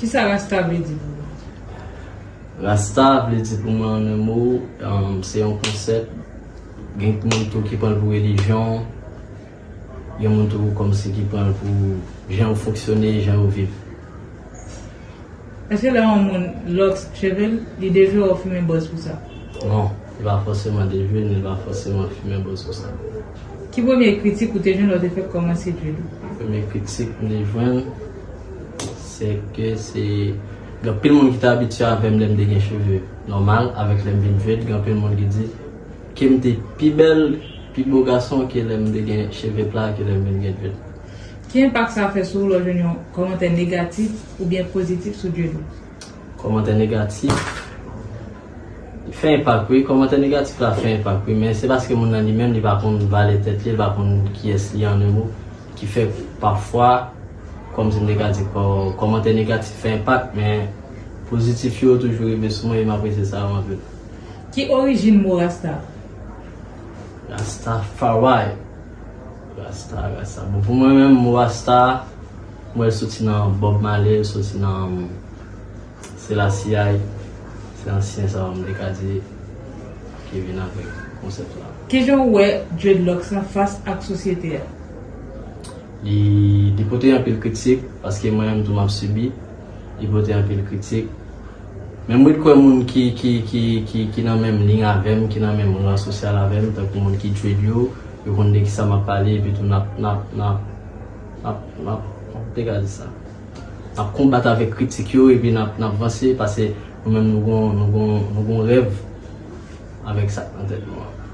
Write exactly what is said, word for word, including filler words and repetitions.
Kisa Rasta vle di pou ou? Rasta vle di pou mwen an yon mo, um, se yon konsèp. Gen moun tou ki pran l pou relijyon, gen moun tou kòmsi ki pran l pou jan yo fonksyone, jan yo viv. Èske lè yon moun lòks cheve l, li devye w fimen bòz pou sa? Non, li pa fòseman devye l, ni li pa fòseman fimen bòz pou sa. Ki premye kritik ou te jwenn lè w te fèk kòmanse dread ou? Premye kritik m te jwenn, se ke se gen anpil moun ki te abitye avè m lè m te gen cheve nòmal, avèk lè m vin dread, gen anpil moun ki di ke m te pi bèl, pi bo gason ke lè m te gen cheve pla, ke lè m vin gen dread. Ki enpak sa fè sou ou lè w jwenn yon kòmantè negatif oubyen pozitif sou dread ou? Kòmantè negatif, li fè enpak wi, kòmantè negatif la fè enpak wi, men se paske moun nan li menm li pa konn valè tèt li, li pa konn kiyès li an yon mo, ki fè pafwa, kòmsi m te ka di, kò- kòmantè negatif fè enpak, men pozitif yo toujou rive sou mwen e m apresye sa yo anpil. Ki orijin mo Rasta? Rastafari. Rasta, Rasta. Bon, pou mwen menm, mo Rasta, mwen, l soti nan Bob Marley, l soti nan, um, Selassie I. Se ansyen sa yo, m te ka di, ki vin avèk konsèp la. Kijan w wè dreadlocks lan fas ak sosyete a? Li, li pote anpil kritik, paske mwen menm tou m ap sibi, li pote anpil kritik. Men m ret kwè moun ki, ki, ki, ki, ki nan menm liy avè m, ki nan menm ran sosyal avè m, tankou moun ki dread yo, yo konn de kisa m ap pale, epi tou n ap, n ap, n ap, n ap, n ap, m te ka di sa. N ap konbat avèk kritik yo, epi n ap, n ap vanse, paske nou menm nou gon, nou gon, nou gon rèv avèk sa k nan tèt nou an.